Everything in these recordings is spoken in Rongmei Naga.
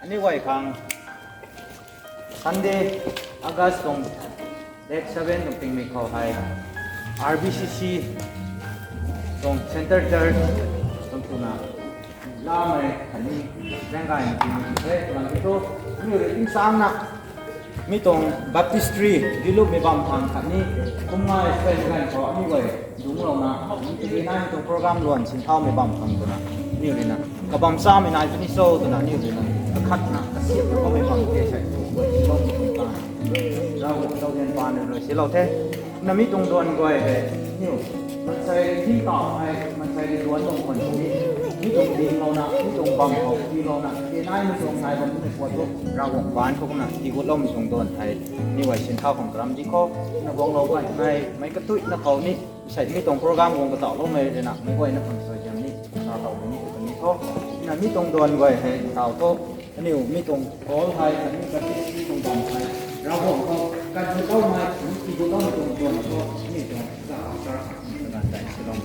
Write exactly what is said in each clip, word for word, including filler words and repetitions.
Aniu guay khang Sunday, August tuang date seven tuang tingmik khou hei R B C C tuang Center Church tuang twna lamei khatni zaeng gayna tingmik the twna ki thu, aniu rui tingsaengna mi tuang baptistry dilupmei bam khang khatni kum ngai zaeng gay khou aniu guay dungclouna, mi tuang program luan sinthaumei bam khang twna aniu rui na kabam chamei nai puni cho twna aniu rui na kakhatna kasiamna bammei bam the sei, guay si bam tuang ta Ravguangc zauzian paan rui silou the. Na mi tuang duan guay hei aniu maansei ri thing tau hei maansei ri duan bam khwan ni, mi tuang dinglouna, mi tuang bam khou tiilouna, tinai mi tuang nai bam twmei puat thu Ravguangc paan khou kumna tigutloumei tuang duan hei aniu guay sinthau khang karam di khou, na guanglou guay nai mei katuina khou ni, sei mi tuang program guang katauhloumei rui na meic guayna khang suaihiam ni, sa tau ni kani tho. Na mi tuang duan guay hei tau tho. Aniu mi tuang hall hei, aniu kati mi tuang bam hei, Ravguangc khou katiloumei, tigutloumei tuang duan tho. Aniu tuang za church khang kaganv tei silou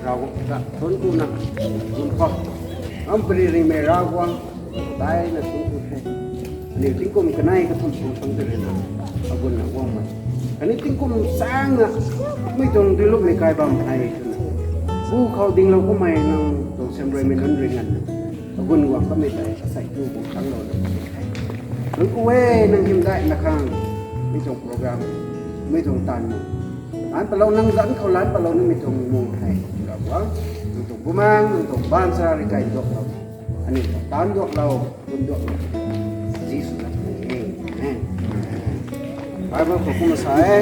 Ravguangc ta thuanc kuna, thuanc khou, ampari rimei Ravguangc, daina thuanc ku the. Aniu tingkum kanei kathumh sung khang tei rui na, agunna guangmei, khatni tingkum changna mi tuang dilupmei kai bam hei twna, bu khou dinglou kummei nang tuang siamruimei nunc rui nganvna, agun guang kamei tei asei tu bu thanglou na, nang ku e, nang hymdaihna khang, mi tuang program, mi tuang taanv, lan patlou nang zanc khou lan patlou nimei tuang mung hei Ravguangc, nang tuang bumaengc, nang tuang baanchara rui kai duaklou, aniu tuang taanv duaklou, bun duaklou, Jisu na e. Bible khou kumna sa e,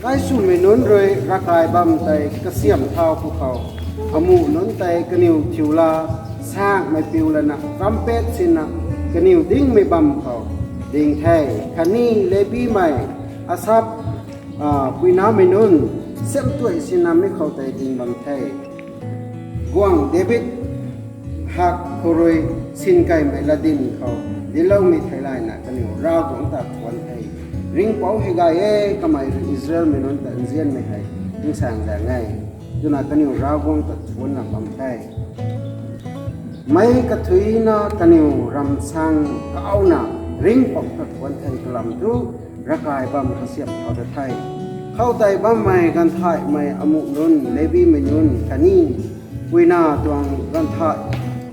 kaiswmei nunc rui ravkai bam tei kasiamh thau pwkhou, amuh nunc tei kaniw thiu la, saengmei piu lana trumpet sinna kaniw dingmei bam khou ding the, khatni Lebimei Asaph, a, puinamei nunc siamhtuai sinna mi khou tei ding bam the. Guangc David hak khou rui sinkaimei latdyn khou dincloumei theilayna kaniw Ravguangc ta thuanc the. Ringhpouc hei gay e, kamei rui Israelmei nunc ta nzianmei hei tingsaeng zaeng e, twna kaniw Ravguangc ta thuancna bam the. Meic kathuicna kaniw ramsang kauna Ringhpouc ta thuanc the kalam thu ravkai bam kasiamh thau ta the. Khoutei bammei ganvthaihmei amuh nunc, Lebimei nunc khatni puina tuang ganvthaih,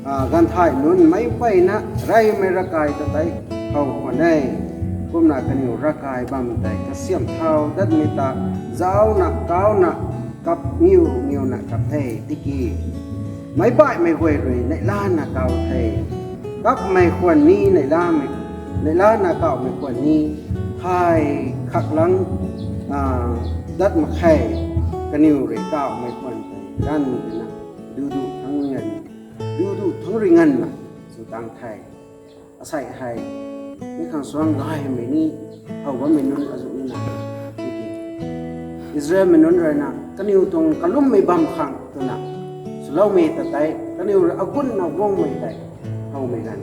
a, ganvthaih nunc meic mpeyna reymei ravkai ta tei how khwan e. Kumna kaniw ravkai bam tei kasiamh thau datmei ta zauna kauna kap ngiu ngiuna kap the tiki, meic baihmei guay rui neihlana kau the. Kapmei khwan ni neihlamei, neihlana kaumei khwan ni thay khaklang, a, dat mak khe. Kaniw rui kaumei khwan tei ganv twna dudu thangc nganv, dudu thangc rui nganvna sw tang the. Asei hei mi khang suang gaymei ni how bammei nunc azuh nina tiki, Israelmei nunc rui na kaniw tuang kalummei bam khang twna swloumei ta tei kaniw rui agunna guangmei tei howmei ganv,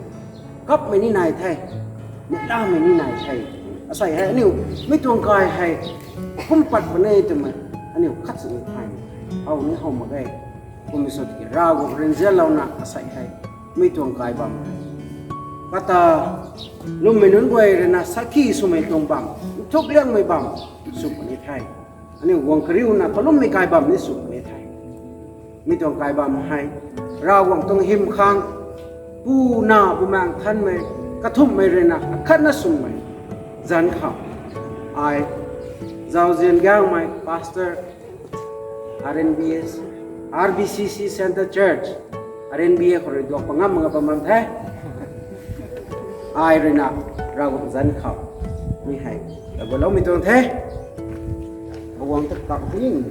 kapmei ni nai the, neihlamei ni nai the. Asei hei aniu mi tuang kai hei kum pat puni twmei aniu khat sini thay how ni how mak ge. Kummei sw tiki Ravguangc rui nzianlouna asei hei mi tuang kai bam kata lummei nunc guay rui na sakhi swmei tuang bam, nthukliangmei bam sw puni the. Aniu guang kariuna kalummei kai bam ni sw puni the. Mi tuang kai bam hei Ravguangc tuang hym khang, Pu, Nac, Bumaengh Nthanmei kathumhmei rui na akhatna swmei zanc khou, ai Zauzian Gaengmei pastor, R B C S, R B C C Centre Church, R B C C khou rui duak pa ngam nga bam bam the. Ai rui na Ravguangc zanc khou mi hei kaguloumei tuang the. Kaguang ta kak ning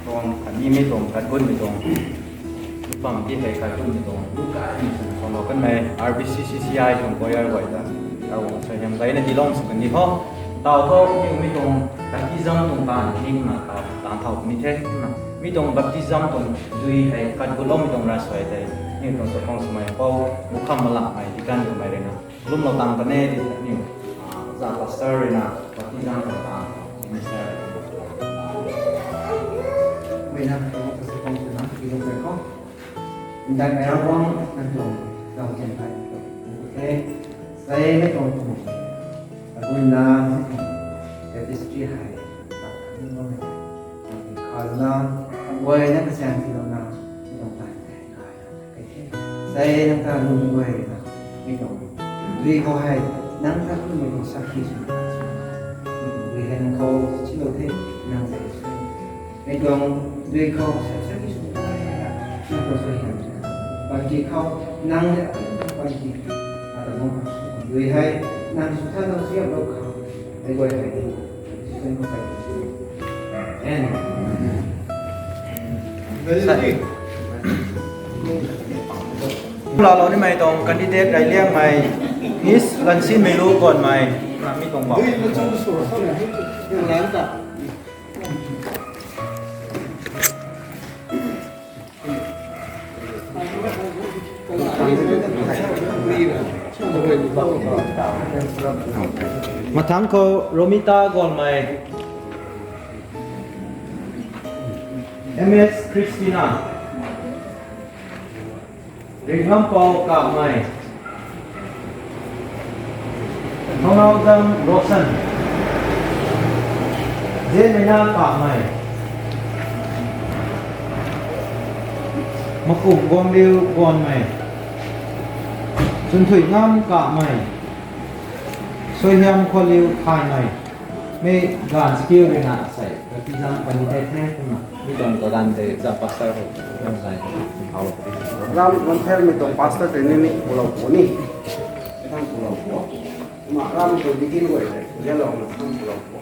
Tuang khatni mi tuang kat gunmei tuang, pam ti hei kat gunmei tuang, lu kai mi tuang khou lou kanmei R B C C C I tuang choir guay ta, Ravguangc suaihiam gayna tiilou sw kan di tho. Taw tho, mi mi tuang baptism tuang taanv ni kumna taw taanv thau ni the. Mi tuang baptism tuang dui hei kat gunloumei tuang ravsuai tei, mi tuang sa khang swmei pou, bu kham malamei deacon twmei rui na lwmlou tang kan e di ni, za pastor rui na baptism tuang taanv minister. Mei na, sa khang swna tiilou kan kho. Ndai mei Ravguangc, nang tuang zauzian hei, okay. Sai mei tuang tuang, agun na, baptistry hei, khazna, guay na kasiang tiilouna, mi tuang taanv hei kai. Sai nang ta lung guay na, mi tuang dui khou hei, nang ta lung mi tuang sakhi sw, mi tuang dui hei nang khou silou the, nang sa sw. Mi tuang dui khou sa sakhi sw, nang khou sa hiam sw. Panty khou, nang le, panty, ata bung dui hei, nang sw tha nang siam lou khou, mei guay hei, Amen. Laalou nimei tuang candidate rey liangmei Miss Lansinmeilu Gonmei, na mi tuang bau. Mathangc khou Romita Gonmei, M S Christina, Ringlampou Kamei, Thongaudam Roshan, Zemena Kamei, Makum Guangliu Gonmei, Chunthuingam Kamei, Suaihiam Khuanliu Thaymei, mei ganv skill rui na sei baptism candidate the kumna, mi tuang kaganv tei za pastor hei, ram sai, hau. Ram Ramther mi tuang pastor tei ni ni pulou pu ni, thang pulou pu, ma ram tuang deacon guay tei yalou na thang pulou pu.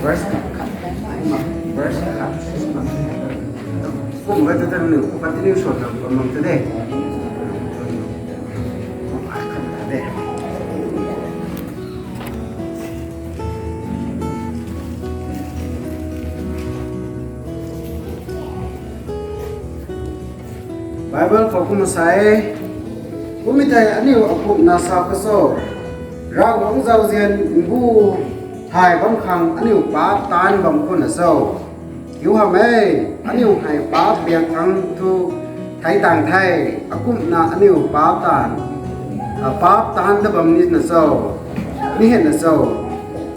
Verse khat, verse khat. Kum ga tu ta nu, continue short na bam tu de. Ai khat ta de. Bible khou kumna sa e, kummei tei aniu akumhna sa ka cho, Ravguangc zauzian mbu thay bam khang aniu paap taanc bam kumna cho. Kiu hamh e, aniu hei paap biak thangc thu thei tang the, akumhna aniu paap taanc, a, paap taanc ta bam ni na cho, ni hei na cho.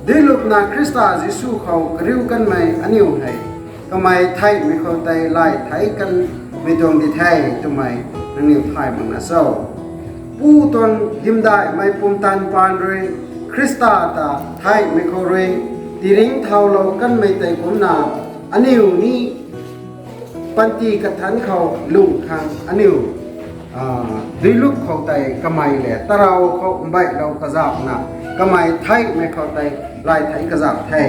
Duilupna Khrista Jisu khou kariu kanmei aniu hei, kamei theihmei khou tei lay thei kanmei tuang di the twmei nangniw thay mak na cho. Pu tuang hymdaihmei pumtan paan rui, Khrista ta theihmei khou rui tiringc thaulou kanmei tei kumcna, aniu ni panty kathanc khou lung khang aniu, a, duilup khou tei kamei le tarou khou mbeihlou kazauhna, kamei theihmei khou tei lay thei kazauh the.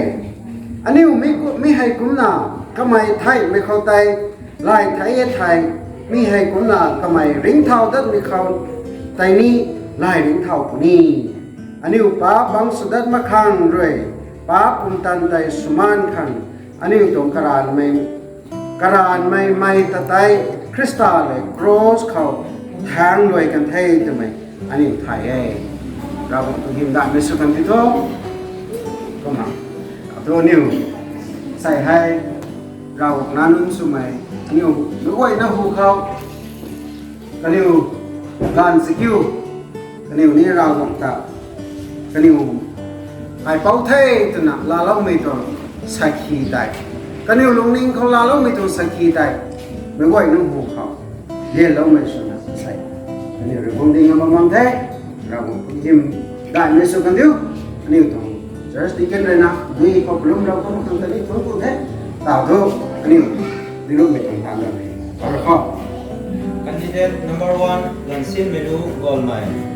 Aniu mi ku-, mi hei kumcna, kamei theihmei khou tei lay thei e thei, mi hei kumcna kamei ringcthau datmei khou tei ni lay ringcthau puni. Aniu paap bangc sw dat mak khang rui, paap pumtan tei swmaan khang, aniu tuang karanvmei, karanvmei mei ta tei Khrista le cross khou thaeng luai kan the twmei aniu thay e. Ravguangc tuang hymdaihmei sw kan ti tho. Kumna, atu aniu sei hei Ravguangc nac nunc swmei, aniu luguayna hu khou, kaniw ganv sikiu, kaniw ni Ravguangc ta Kaniw kaipouc the twna laaloumei tuang sakhi tei, kaniw lungning khou laaloumei tuang sakhi tei, meic guay nunc hu khou lianloumei swna sa e. Kaniw rui guang ding a bam bam the, Ravguangc pui hym daihmei sw kan diu. Aniu tuang church deacon rui na dui khou kalumlou khang tei ni thuanc ku the. Tau thu, aniu dilummei tuang taanv lam e. Ar khou. Candidate number one, Lansinmeilu Golmei.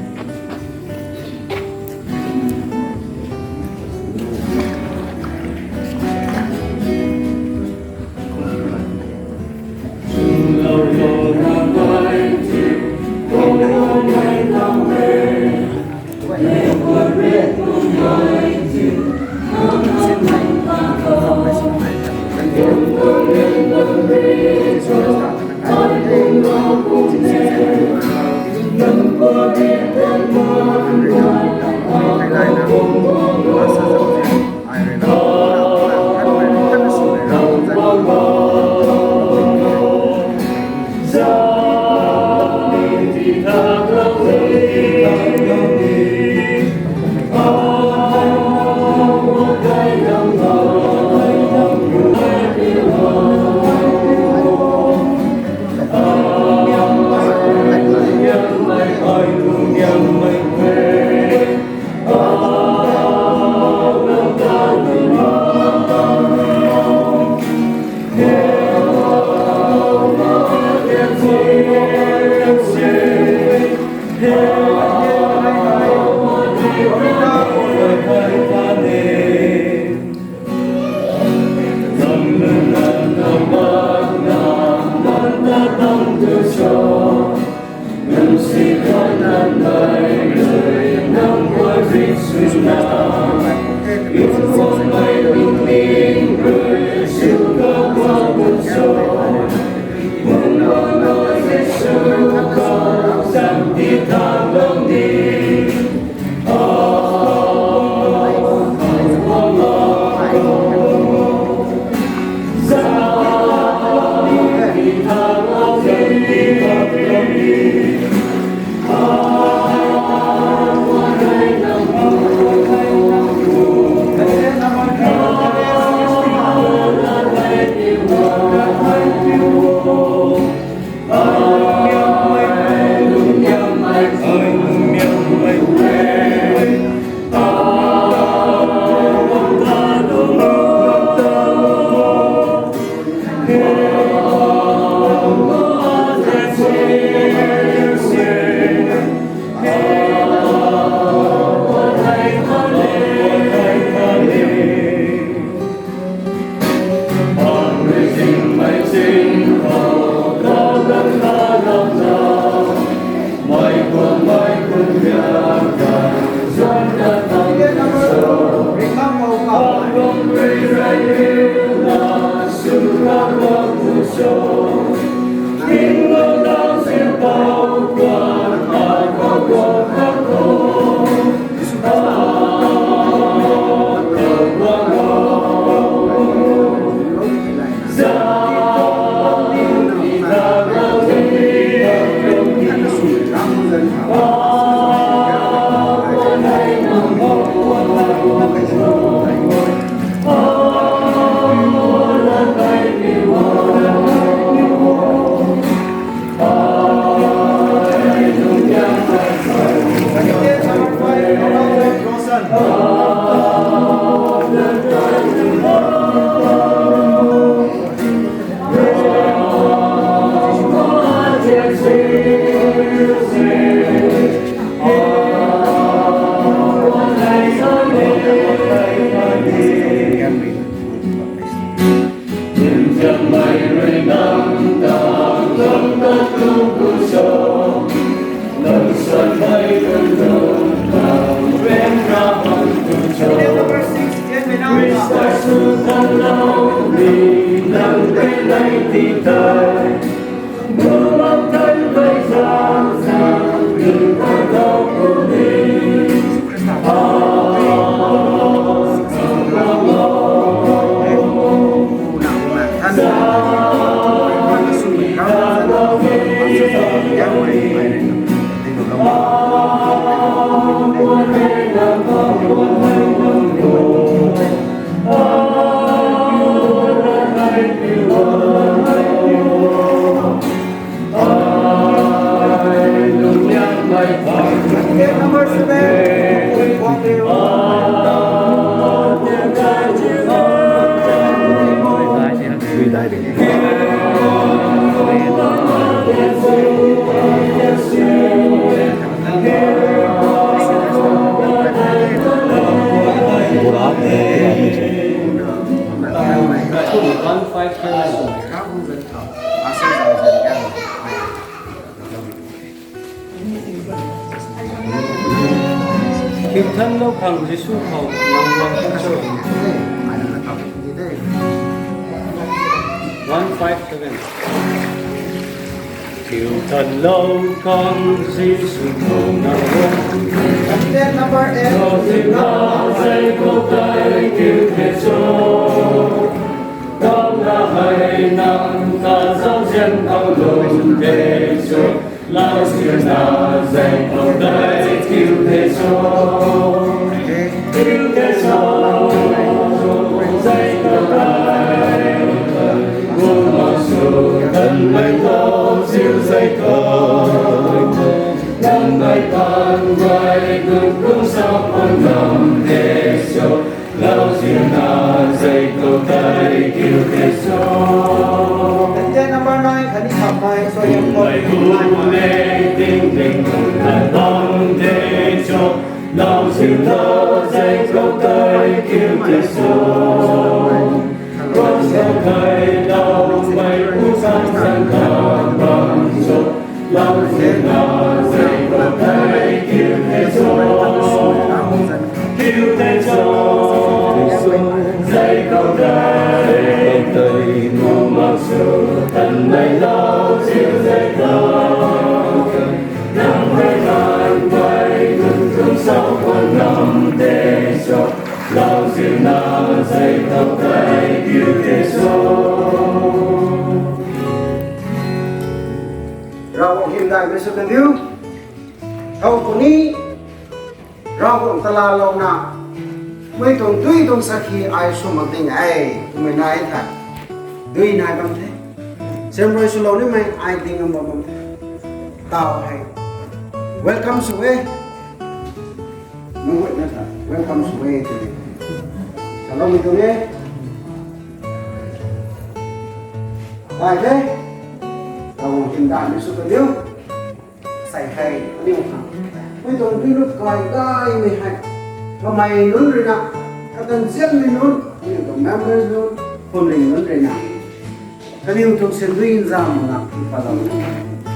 Khang Jisu khou nang guang kan cho. One five seven. Kiu tan lou khang Jisu khou nang guang. Content number eight. Zau ziu na zai khou tei kiu the cho. Tam na hei nang ta zauzian khou lum the cho. Lau ziu na zai khou tei kiu the cho. Kiu the cho. Zai khou tei. Kum ma su tan mei lau ziu zai khou. Nang mei tan guay kum kum sa pun lam the cho. Lau ziu na zai khou tei kiu the cho. Content number nine, khatni khat mei, so yam ko. Mei hu le ting ting na bam the cho. Lau ziu na zai khou tei kiu the cho. Lau ziu na zai khou tei kiu the cho. Lau ziu na zai khou tei kiu the cho. Kiu the cho. Zai khou tei. Tei nu mak su tan mei lau ziu zai khou. Nang mei tan guay kum kum sa pun lam the cho. Lau ziu na zai khou tei kiu the cho. Ravguangc hymdaihmei sw kan diu. Thow puni, Ravguangc ta laalouna, mei tuang dui tuang sakhi ai sw mak ding e, twmei nai the. Dui nai bam the. Sem rui swlou nimei ai ding am bam the. Taw hei. Welcome sw e. Mei guayna ta welcome sw e tw di. Saloumei tuang e. Dai the. Ravguangc hymdaihmei sw kan diu. Asei hei aniu khang, mei tuang dui lup kai gaymei hei, kamei nunc rui na, katanzianmei nunc, aniu tuang members nunc, phuamling nunc rui na, kaniw tuang sandui nzam mak na tipatlou.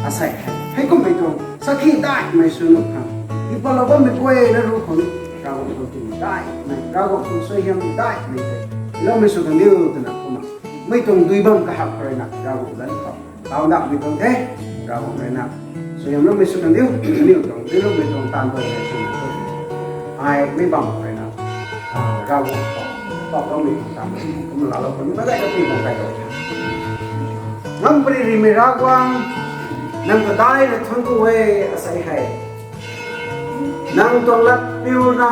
Asei hei, heikumhmei tuang sakhi daihmei sw nuh khang, tipatlou bammei guayna ruc khou, Ravguangc tuang tingmik daihmei, Ravguangc tuang suaihiam daihmei tei, tiiloumei sw kan diu twna kumna, mei tuang dui bam kahak khou rui na Ravguangc zanc khou taw ndauhmei tuang the. Ravguangc rui na suaihiamloumei sw kan diu, aniu tuang dui lummei tuang taanv tuang hei sw kan diu. Ai mei bam khou rui na, Ravguangc khou, pau kamei tuang taanv tuang kumna laalou khou ni maizay kapy bam kai tuang the. Nang pari rimei Ravguangc, nang ta daina thuanc ku e. Asei hei, nang tuang lat piu na,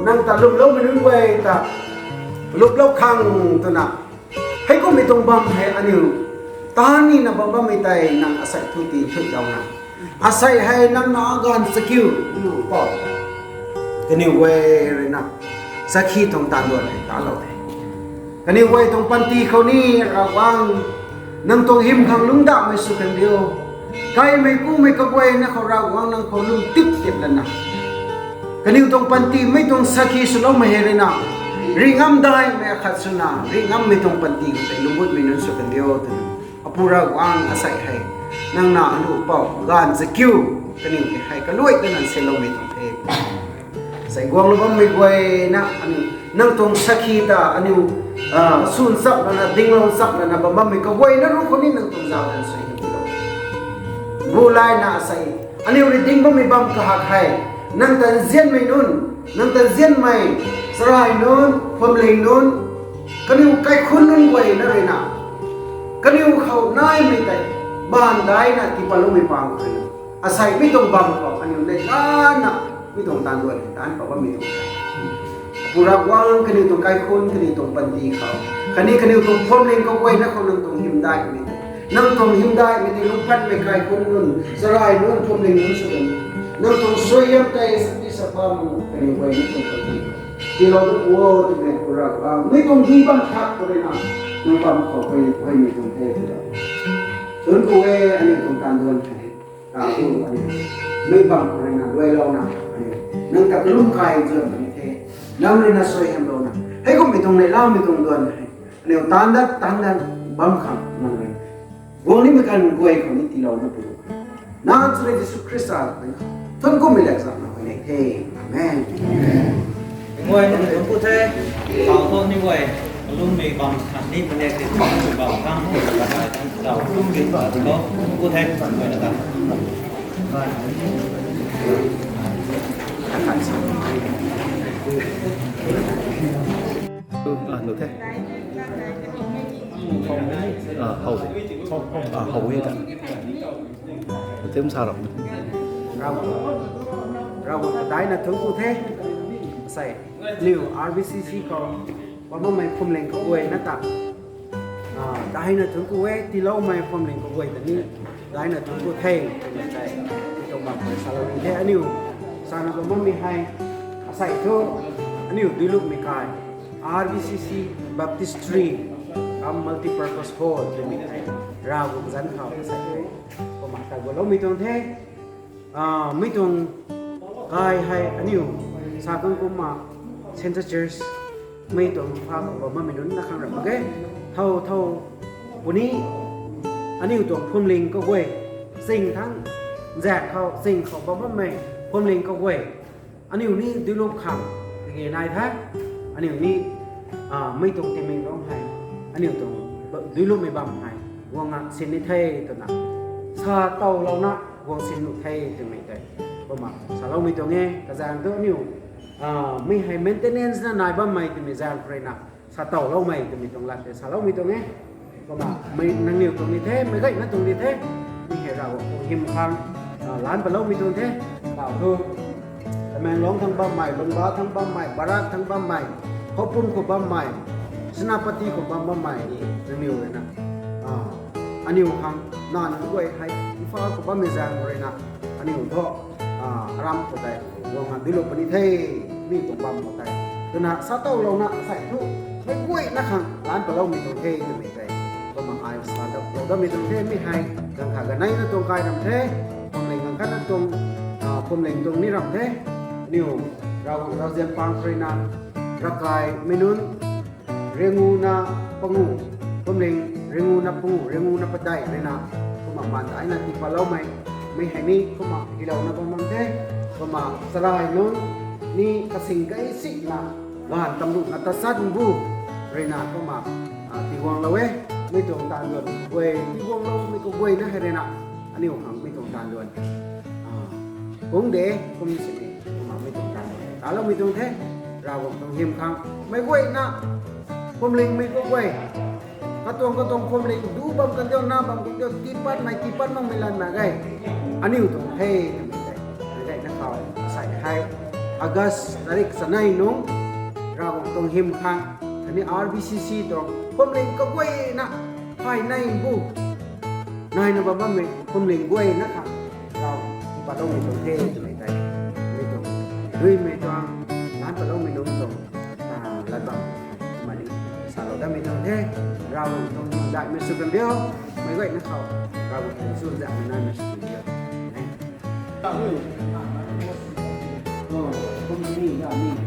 nang ta lwmloumei nunc guay ta luplou khang twna, heikumhmei tuang bam hei aniu taanv nina bam bammei tei nang asei thu ti thutlouna, asei hei nang na gaanv chakiu, aniu pau, kaniw guay rui na sakhi tuang taanv duan hei taanclou the. Kaniw guay tuang panty khou ni Ravguangc, nang tuang hym khang lungcdauhmei sw kan diu. Kaimei kumei kaguayna khou Ravguangc nang khou lung tip tip lana, kaniw tuang panty mei tuang sakhi swloumei hei rui na, ri ngam daihmei akhat swna ri ngammei tuang panty khou tei lungc gutmei nunc sw kan diu twna, Apu Ravguangc asei hei, nang na aniu pau gaanv chakiu, kaniw tei hei kaluai kana seiloumei tuang the. Sei guanglou bammei guayna aniu, nang tuang sakhi ta aniu, swn chap lana dinglou chap lana bam bammei kaguayna ruc khou ni nang tuang zauc kan sw hei tilou. Bulaina asei, aniu rui ding bammei bam kahak hei, nang ta nzianmei nunc, nang ta nzianmei, charai nunc, phuamling nunc, kaniw kaikhunc nunc guayna rui na, kaniw khou naimei tei, baanv daina tiipatloumei pang khou rui na, asei mi tuang bam khou aniu neih lana, mi tuang taanv duan hei taanc pau bammei tuang the. Apu Ravguangc kaniw tuang kaikhunc, kaniw tuang panty khou, khatni kaniw tuang phuamling kaguayna khou nang tuang hymdaihmei tei, nang tuang hymdaihmei tei lungcphatmei kaikhunc nunc, charai nunc, phuamling nunc sw kan, nang tuang suaihiam tei sati sa bam kaniw guayna tuang panty tiilou tu o twmei Apu Ravguangc, mi tuang dui bam khat khou rui na, nang bam khou huaymei tuang the twna, thuanc ku e. Aniu tuang taanv duan hei ta tu aniu, mei bam khou rui na luailouna, aniu nang ta kalum kai zuan puni the. Nang rui na suaihiamlouna, heikumhmei tuang neihlamei tuang duan hei, aniu taanv dat taanv dat bam khang nang rui guang nimei kan guay khou ni tiilouna pu, Nazareth Jisu Khrista, thuanc kummei latzakna huayney the. Amen. Guay nunc tun ku the, tau tho ni guay, kalum mei bam khan ni pune ke tun ku bam khang, tau kalum mei bam tho, tun ku the, guay na ta. Ah, nu the. Ah, how de. Ah, how de ta. Tem sa ram. Ram. Ram, daina tun ku the. Sai. Liu R B C C khou, bam bammei phuamling kaguay na ta. Ah, daina tun ku e, tiiloumei phuamling kaguay ta ni. Daina tun ku the, twna tei. Tei tuang bam khou salou ni the, aniu. Sana bam bammei hei. Asei thu, aniu duilummei kai. R B C C Baptistry, cum Multipurpose Hall, twmei hei. Ravguangc zanc khou asei the. Kumna kai guloumei tuang the. Ah, mei tuang kai hei aniu, sa kang kumna Centre Church, mei tuang pha khou bam bammei nunc na khang ram mak ge. Thow, thow, puni, aniu tuang phuamling kaguay, sing thang, zak khou, sing khou bam bammei, phuamling kaguay. Aniu ni duilup khang, kage nai the, aniu ni, ah, mei tuang timing rong hei, aniu tuang ba-, duilupmei bam hei, guang na sin ni the twna, sa towlouna, guang sin nu the twmei tei. Kumna, saloumei tuang e, kazaeng thu aniu, ah, mei hei maintenance na nai bammei twmei zaeng khou rui na, sa towloumei twmei tuang lat tei saloumei tuang e. Kumna, mei nangniw tuang ni the, meic guayna tuang ni the. Mi hei Ravguangc tuang hym khang, ah, lan paloumei tuang the. Tau thu, Tamenglong thang bammei, Lungba thang bammei, Barak thang bammei, Khoupum khou bammei, Senapati khou bam bammei, nangniw rui na. Ah, aniu khang, na nunc guay hei, Imphal khou bammei zaeng rui na, aniu thu, ah, aram khou tei, guang na duilup puni the, mi tuang bam khou tei. Twna sa towlouna, asei thu, meic guayna khang, lan paloumei tuang the, twmei tei. Kumna ai sa dap lou dammei tuang the, mi hei, ganv khat ganv neina tuang kai ram the, phuamling ganv khatna tuang, ah, phuamling tuang ni ram the, aniu, Ravguangc ravzian pang khou rui na, ravkaimei nunc, riangu na pangu, phuamling, riangu na pangu, riangu na padeih rui na, kumna maan daina tii patloumei, mei hei ni, kumna tiilouna bam bam the, kumna chalai nunc ni kasing gaysikna, gaanv tamruhna tachat bu, rui na kumna, ah, tiguanglou e, mei tuang taanv duan kaguay, tiguangloumei kaguayna hei rui na, aniu khang mei tuang taanv duan. Ah, kung de, kum sini, kumna mei tuang taanv duan. Taloumei tuang the, Ravguangc tuang hym khang, meic guayna, phuamlingmei kaguay, katuang katuang phuamling, du bam kan diu, na bam kan diu, tiipatmei, tiipat makmei lan mak ge. Aniu tuang the, twmei tei. Meic guayna khou, asei hei, August tarik chanei nung, Ravguangc tuang hym khang, khatni R B C C tuang, phuamling kaguayna, phay nei bu. Naina bam bammei, phuamling guayna khang, Rav, tiipatloumei tuang the, twmei tei. Mei tuang, duimei tuang, lan patloumei nunc tuang, ah, lat bam, kumna ni, salou dammei tuang the, Ravguangc tuang zaihmei sw kan diu, meic guayna khou, Ravguangc tuang sw zaihmei naimei sw kan diu. Amen.